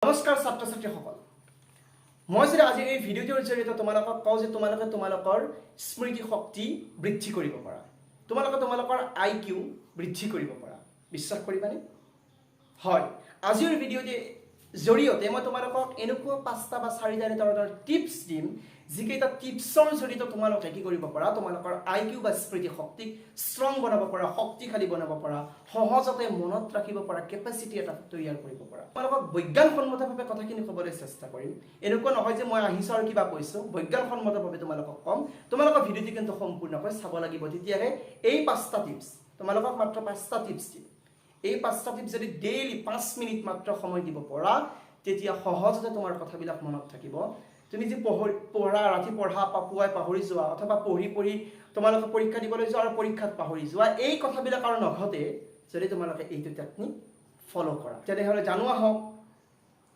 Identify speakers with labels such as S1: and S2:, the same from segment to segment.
S1: নমস্কাৰ ছাত্ৰ ছাত্ৰীসকল। মই যদি আজি এই ভিডিঅ'টোৰ জৰিয়তে তোমালোকক কওঁ যে তোমালোকে তোমালোকৰ স্মৃতি শক্তি বৃদ্ধি কৰিব পাৰা, তোমালোকে তোমালোকৰ আই কিউ বৃদ্ধি কৰিব পাৰা, বিশ্বাস কৰিবানে? হয়, আজিৰ ভিডিঅ'টিৰ জৰিয়তে মই তোমালোকক এনেকুৱা পাঁচটা বা চাৰিটা ধৰণৰ টিপছ দিম, যিকেইটা টিপছৰ জৰিয়তে তোমালোকে কি কৰিব পাৰা, তোমালোকৰ আই কিউ বা স্মৃতি শক্তিক ষ্ট্ৰং বনাব পাৰা, শক্তিশালী বনাব পাৰা, সহজতে মনত ৰাখিব পৰা কেপাচিটি এটা তৈয়াৰ কৰিব পাৰা। তোমালোকক বৈজ্ঞানসন্মতভাৱে কথাখিনি ক'বলৈ চেষ্টা কৰিম। এনেকুৱা নহয় যে মই আহিছোঁ আৰু কিবা কৈছোঁ। বৈজ্ঞানসন্মতভাৱে তোমালোকক ক'ম। তোমালোকৰ ভিডিঅ'টি কিন্তু সম্পূৰ্ণকৈ চাব লাগিব, তেতিয়াহে এই পাঁচটা টিপছ, তোমালোকক মাত্ৰ পাঁচটা টিপছ দিম, এই পাঁচটা টিপছ যদি ডেইলি 5 মিনিট মাত্ৰ সময় দিব পৰা, তেতিয়া সহজতে তোমাৰ কথাবিলাক মনত থাকিব। তুমি যি পঢ়া, ৰাতি পঢ়া, পুৱাই পাহৰি যোৱা, অথবা পঢ়ি পঢ়ি তোমালোকে পৰীক্ষা দিবলৈ যোৱা আৰু পৰীক্ষাত পাহৰি যোৱা, এই কথাবিলাক আৰু নঘটে যদি তোমালোকে এইটো টেকনিক ফ'ল' কৰা। তেনেহ'লে জানো আহক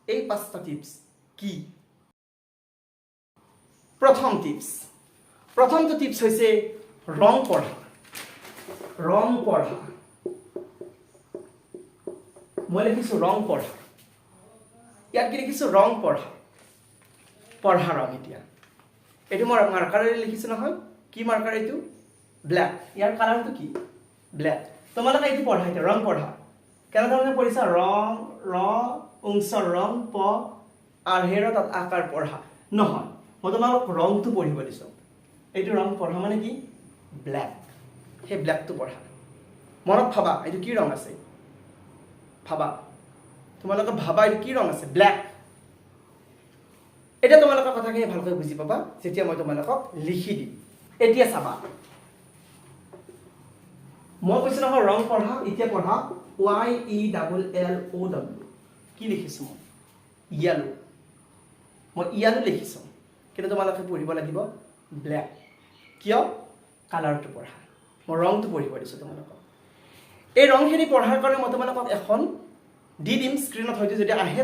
S1: এই পাঁচটা টিপছ কি। প্ৰথম টিপছ, প্ৰথমটো টিপছ হৈছে ৰং পঢ়া। ৰং পঢ়া। মই লিখিছোঁ ৰং পঢ়া। ইয়াত কি লিখিছোঁ? ৰং পঢ়া। পঢ়া ৰং। এতিয়া এইটো মই মাৰ্কাৰেৰে লিখিছোঁ নহয়? কি মাৰ্কাৰ এইটো? ব্লেক। ইয়াৰ কালাৰটো কি? ব্লেক। তোমালোকে এইটো পঢ়া। এতিয়া ৰং পঢ়া কেনেধৰণে পঢ়িছা? ৰং, ৰ উংচ ৰং, প আৰ্হেৰ তাত আকাৰ, পঢ়া। নহয়, মই তোমালোক ৰংটো পঢ়িব দিছোঁ। এইটো ৰং পঢ়া মানে কি? ব্লেক। সেই ব্লেকটো পঢ়া। মনত ভাবা, এইটো কি ৰং আছে? ভাবা, তোমালোকে ভাবা, এইটো কি ৰং আছে? ব্লেক। এতিয়া তোমালোকৰ কথাখিনি ভালকৈ বুজি পাবা যেতিয়া মই তোমালোকক লিখি দিম। এতিয়া চাবা, মই কৈছোঁ নহয় ৰং পঢ়া। এতিয়া পঢ়া YELLOW। কি লিখিছোঁ মই? য়েলো। মই য়েলো লিখিছোঁ, কিন্তু তোমালোকে পঢ়িব লাগিব ব্লেক। কিয়? কালাৰটো পঢ়া। মই ৰংটো পঢ়িব দিছোঁ তোমালোকক। এই ৰংখিনি পঢ়াৰ কাৰণে মই তোমালোকক এখন দি দিম স্ক্ৰীণত। হয়তো যদি আহে,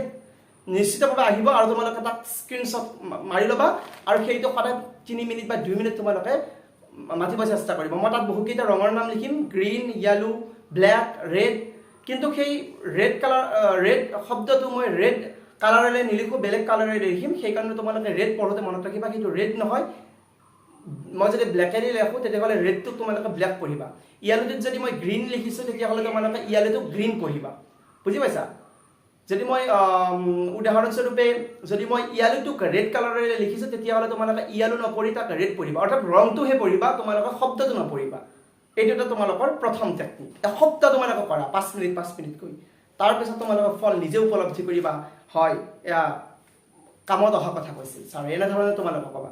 S1: নিশ্চিতভাৱে আহিব আৰু তোমালোকে তাক স্ক্ৰীনশ্বট মাৰি ল'বা আৰু সেইটো সদায় 3 মিনিট বা 2 মিনিট তোমালোকে মাতিব চেষ্টা কৰিব। মই তাত বহুকেইটা ৰঙৰ নাম লিখিম, গ্ৰীণ, য়েলো, ব্লেক, ৰেড। কিন্তু সেই ৰেড কালাৰ, ৰেড শব্দটো মই ৰেড কালাৰেৰে নিলিখোঁ, বেলেগ কালাৰেৰে লিখিম। সেইকাৰণে তোমালোকে ৰেড পঢ়োঁতে মনত ৰাখিবা, সেইটো ৰেড নহয়। মই যদি ব্লেকেৰে লিখোঁ, তেতিয়াহ'লে ৰেডটোক তোমালোকে ব্লেক পঢ়িবা। য়েলোটোত যদি মই গ্ৰীণ লিখিছোঁ, তেতিয়াহ'লে তোমালোকে য়েলোটোক গ্ৰীণ পঢ়িবা। বুজি পাইছা? যদি মই উদাহৰণস্বৰূপে যদি মই য়েলোটোক ৰেড কালাৰেৰে লিখিছোঁ, তেতিয়াহ'লে তোমালোকে য়েলো নপঢ়ি তাক ৰেড পঢ়িবা। অৰ্থাৎ ৰংটোহে পঢ়িবা, তোমালোকে শব্দটো নপঢ়িবা। এইটো এটা তোমালোকৰ প্ৰথম টেকনিক। এসপ্তাহ তোমালোকে কৰা 5 মিনিট 5 মিনিটকৈ। তাৰপিছত তোমালোকে ফল নিজে উপলব্ধি কৰিবা, হয়, এয়া কামত অহা কথা কৈছিল ছাৰ, এনেধৰণে তোমালোকে ক'বা।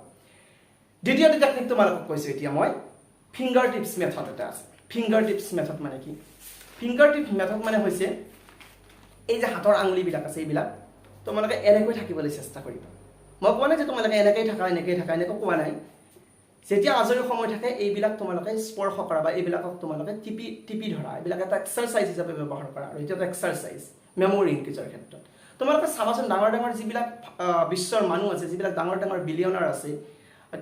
S1: দ্বিতীয়টো টেকনিক তোমালোকক কৈছোঁ এতিয়া মই। ফিংগাৰ টিপছ মেথড এটা আছে। ফিংগাৰ টিপছ মেথড মানে কি? ফিংগাৰ টিপছ মেথড মানে হৈছে এই যে হাতৰ আঙুলিবিলাক আছে, এইবিলাক তোমালোকে এনেকৈ থাকিবলৈ চেষ্টা কৰিবা। মই কোৱা নাই যে তোমালোকে এনেকেই থাকা, এনেকেই থাকা, এনেকৈ কোৱা নাই। যেতিয়া আজৰি সময় থাকে, এইবিলাক তোমালোকে স্পৰ্শ কৰা বা এইবিলাকক তোমালোকে টিপি টিপি ধৰা। এইবিলাক এটা এক্সাৰচাইজ হিচাপে ব্যৱহাৰ কৰা আৰু এইটো এটা এক্সাৰচাইজ মেমৰি ইনক্ৰিজৰ ক্ষেত্ৰত। তোমালোকে চাবাচোন, ডাঙৰ ডাঙৰ যিবিলাক বিশ্বৰ মানুহ আছে, যিবিলাক ডাঙৰ ডাঙৰ বিলিয়নাৰ আছে,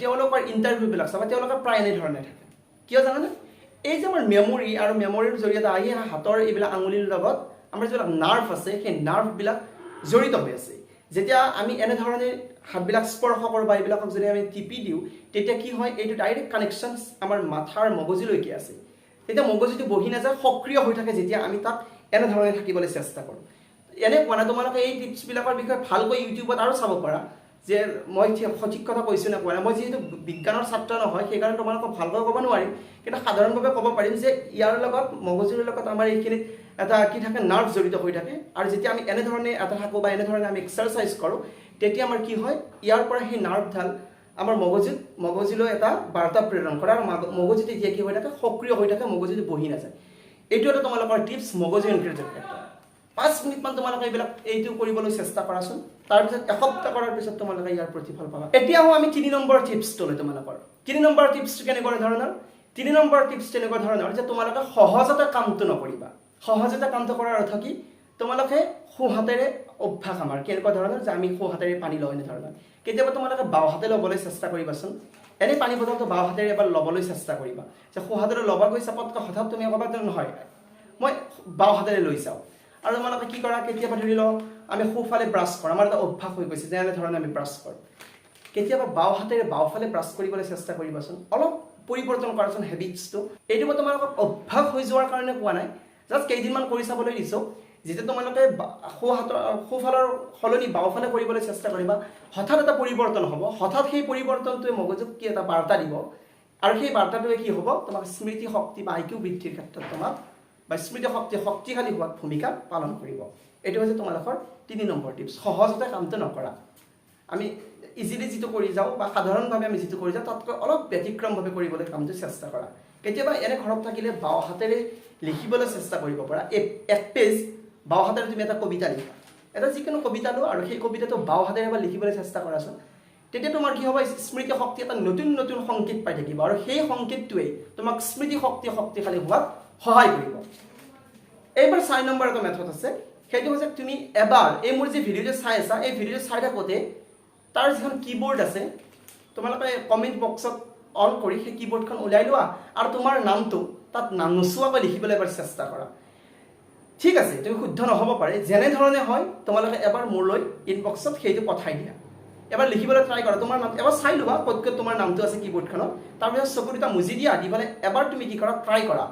S1: তেওঁলোকৰ ইণ্টাৰভিউবিলাক চাবা, তেওঁলোকে প্ৰায় এনেধৰণে থাকে। কিয় জানানে? এই যে আমাৰ মেমৰি আৰু মেমৰিৰ জৰিয়তে আহি হাতৰ এইবিলাক আঙুলিৰ লগত আমাৰ যিবিলাক নাৰ্ভ আছে, সেই নাৰ্ভবিলাক জড়িত হৈ আছে। যেতিয়া আমি এনেধৰণে হাতবিলাক স্পৰ্শ কৰোঁ বা এইবিলাকক যদি আমি টিপি দিওঁ, তেতিয়া কি হয়? এইটো ডাইৰেক্ট কানেকশ্যন আমাৰ মাথাৰ মগজুলৈকে আছে। তেতিয়া মগজুটো বহি নাযায়, সক্ৰিয় হৈ থাকে যেতিয়া আমি তাক এনেধৰণে থাকিবলৈ চেষ্টা কৰোঁ। এনে কোৱা নাই। তোমালোকে এই টিপছবিলাকৰ বিষয়ে ভালকৈ ইউটিউবত আৰু চাব পাৰা যে মই সঠিক কথা কৈছোঁ নে কোৱা নাই। মই যিহেতু বিজ্ঞানৰ ছাত্ৰ নহয়, সেইকাৰণে তোমালোকক ভালকৈ ক'ব নোৱাৰিম। কিন্তু সাধাৰণভাৱে ক'ব পাৰিম যে ইয়াৰ লগত, মগজুৰ লগত আমাৰ এইখিনিত এটা কি থাকে? নাৰ্ভ জড়িত হৈ থাকে। আৰু যেতিয়া আমি এনেধৰণে এটা থাকোঁ বা এনেধৰণে আমি এক্সাৰচাইজ কৰোঁ, তেতিয়া আমাৰ কি হয়? ইয়াৰ পৰা সেই নাৰ্ভডাল আমাৰ মগজুলৈ এটা বাৰ্তা প্ৰেৰণ কৰে আৰু মগজুটো এতিয়া কি হৈ থাকে? সক্ৰিয় হৈ থাকে, মগজুটো বহি নাযায়। এইটো এটা তোমালোকৰ টিপছ মগজু ইনক্ৰিজৰ ক্ষেত্ৰত। 5 মিনিটমান তোমালোকে এইবিলাক এইটো কৰিবলৈ চেষ্টা কৰাচোন। তাৰপিছত এসপ্তাহ কৰাৰ পিছত তোমালোকে ইয়াৰ প্ৰতিফল পাবা। এতিয়া আহোঁ আমি 3 নম্বৰ টিপছটোলৈ। তোমালোকৰ 3 নম্বৰ টিপছটো কেনেকুৱা ধৰণৰ? 3 নম্বৰ টিপছ তেনেকুৱা ধৰণৰ যে তোমালোকে সহজতে কামটো নকৰিবা। সহজতে কামটো কৰাৰ অৰ্থ কি? তোমালোকে সোঁ হাতেৰে, অভ্যাস আমাৰ কেনেকুৱা ধৰণৰ যে আমি সোঁ হাতেৰে পানী লওঁ, এনেধৰণৰ। কেতিয়াবা তোমালোকে বাওঁ হাতে ল'বলৈ চেষ্টা কৰিবাচোন। এনেই পানী বটলটো বাওঁ হাতেৰে এবাৰ ল'বলৈ চেষ্টা কৰিবা। যে সোঁ হাতেৰে ল'ব গৈছা, পটকৈ হঠাৎ তুমি ক'বা, নহয়, মই বাওঁ হাতেৰে লৈ যাওঁ। আৰু তোমালোকে কি কৰা? কেতিয়াবা ধৰি লওঁ আমি সোঁফালে ব্ৰাছ কৰোঁ, আমাৰ এটা অভ্যাস হৈ গৈছে যে এনেধৰণে আমি ব্ৰাছ কৰোঁ। কেতিয়াবা বাওঁ হাতেৰে বাওঁফালে ব্ৰাছ কৰিবলৈ চেষ্টা কৰিবাচোন, অলপ পৰিৱৰ্তন কৰাচোন হেবিটছটো। এইটো মই তোমালোকক অভ্যাস হৈ যোৱাৰ কাৰণে কোৱা নাই, জাষ্ট কেইদিনমান কৰি চাবলৈ দিছোঁ। যেতিয়া তোমালোকে সোঁ হাতৰ সোঁফালৰ সলনি বাওঁফালে কৰিবলৈ চেষ্টা কৰিবা, হঠাৎ এটা পৰিৱৰ্তন হ'ব। হঠাৎ সেই পৰিৱৰ্তনটোৱে মগজুক কি এটা বাৰ্তা দিব আৰু সেই বাৰ্তাটোৱে কি হ'ব, তোমাক স্মৃতি শক্তি বা আইকিউ বৃদ্ধিৰ ক্ষেত্ৰত তোমাক বা স্মৃতি শক্তি শক্তিশালী হোৱাত ভূমিকা পালন কৰিব। এইটো হৈছে তোমালোকৰ 3 নম্বৰ টিপছ। সহজতে কামটো নকৰা। আমি ইজিলি যিটো কৰি যাওঁ বা সাধাৰণভাৱে আমি যিটো কৰি যাওঁ, তাতকৈ অলপ ব্যতিক্ৰমভাৱে কৰিবলৈ কামটো চেষ্টা কৰা। কেতিয়াবা এনে ঘৰত থাকিলে বাওঁ হাতেৰে লিখিবলৈ চেষ্টা কৰিব পাৰা। এক পেজ বাওঁ হাতেৰে তুমি এটা কবিতা লিখা, এটা যিকোনো কবিতা লোৱা আৰু সেই কবিতাটো বাওঁ হাতেৰে এবাৰ লিখিবলৈ চেষ্টা কৰাচোন। তেতিয়া তোমাৰ কি হ'ব? স্মৃতি শক্তি এটা নতুন নতুন সংকেত পাই থাকিব আৰু সেই সংকেতটোৱেই তোমাক স্মৃতি শক্তি শক্তিশালী হোৱাত সহায় কৰিব। এইবাৰ 4 নম্বৰ এটা মেথড আছে। সেইটো হৈছে তুমি এবাৰ এই মোৰ যি ভিডিঅ'টো চাই আছা, এই ভিডিঅ'টো চাই থাকোঁতে তাৰ যিখন কীবৰ্ড আছে, তোমালোকে কমেণ্ট বক্সত অন কৰি সেই কীবৰ্ডখন উলিয়াই লোৱা আৰু তোমাৰ নামটো তাত নাম নোচোৱাকৈ লিখিবলৈ এবাৰ চেষ্টা কৰা। ঠিক আছে, তুমি শুদ্ধ নহ'ব পাৰে, যেনেধৰণে হয় তোমালোকে এবাৰ মোলৈ ইনবক্সত সেইটো পঠাই দিয়া। এবাৰ লিখিবলৈ ট্ৰাই কৰা তোমাৰ নাম। এবাৰ চাই লোৱা ক'ত ক'ত তোমাৰ নামটো আছে কীবৰ্ডখনত। তাৰপিছত চকু দুটা মুজি দিয়া, দি পেলাই এবাৰ তুমি কি কৰা, ট্ৰাই কৰা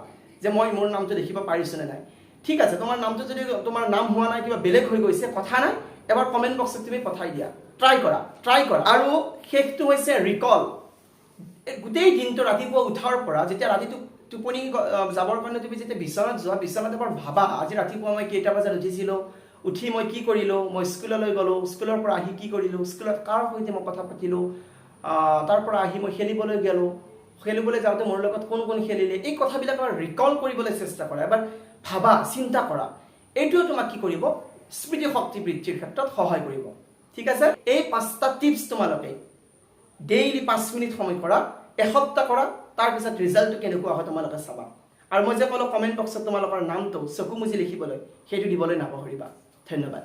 S1: যে মই মোৰ নামটো লিখিব পাৰিছোঁ নে নাই। ঠিক আছে, তোমাৰ নামটো যদি তোমাৰ নাম হোৱা নাই, কিবা বেলেগ হৈ গৈছে, কথা নাই, এবাৰ কমেণ্ট বক্সত তুমি পঠাই দিয়া। ট্ৰাই কৰা, ট্ৰাই কৰা। আৰু শেষটো হৈছে ৰিকল। গোটেই দিনটো ৰাতিপুৱা উঠাৰ পৰা যেতিয়া ৰাতিটো টোপনি যাবৰ কাৰণে তুমি যেতিয়া বিচনাত যোৱা, বিচনাত এবাৰ ভাবা, আজি ৰাতিপুৱা মই কেইটা বজাত উঠিছিলোঁ, উঠি মই কি কৰিলোঁ, মই স্কুললৈ গ'লোঁ, স্কুলৰ পৰা আহি কি কৰিলোঁ, স্কুলত কাৰ সৈতে মই কথা পাতিলোঁ, তাৰ পৰা আহি মই খেলিবলৈ গ'লোঁ, খেলিবলৈ যাওঁতে মোৰ লগত কোন কোন খেলিলে, এই কথাবিলাক এবাৰ ৰিকল কৰিবলৈ চেষ্টা কৰা, এবাৰ ভাবা, চিন্তা কৰা। এইটোৱে তোমাক কি কৰিব? স্মৃতি শক্তি বৃদ্ধিৰ ক্ষেত্ৰত সহায় কৰিব। ঠিক আছে, এই পাঁচটা টিপছ তোমালোকে ডেইলি 5 মিনিট সময় কৰা, এসপ্তাহ কৰা, তাৰপিছত ৰিজাল্টটো কেনেকুৱা হয় তোমালোকে চাবা। আৰু মই যে ক'লো কমেণ্ট বক্সত তোমালোকৰ নামটো চকু মুজি লিখিবলৈ, সেইটো দিবলৈ নাপাহৰিবা। ধন্যবাদ।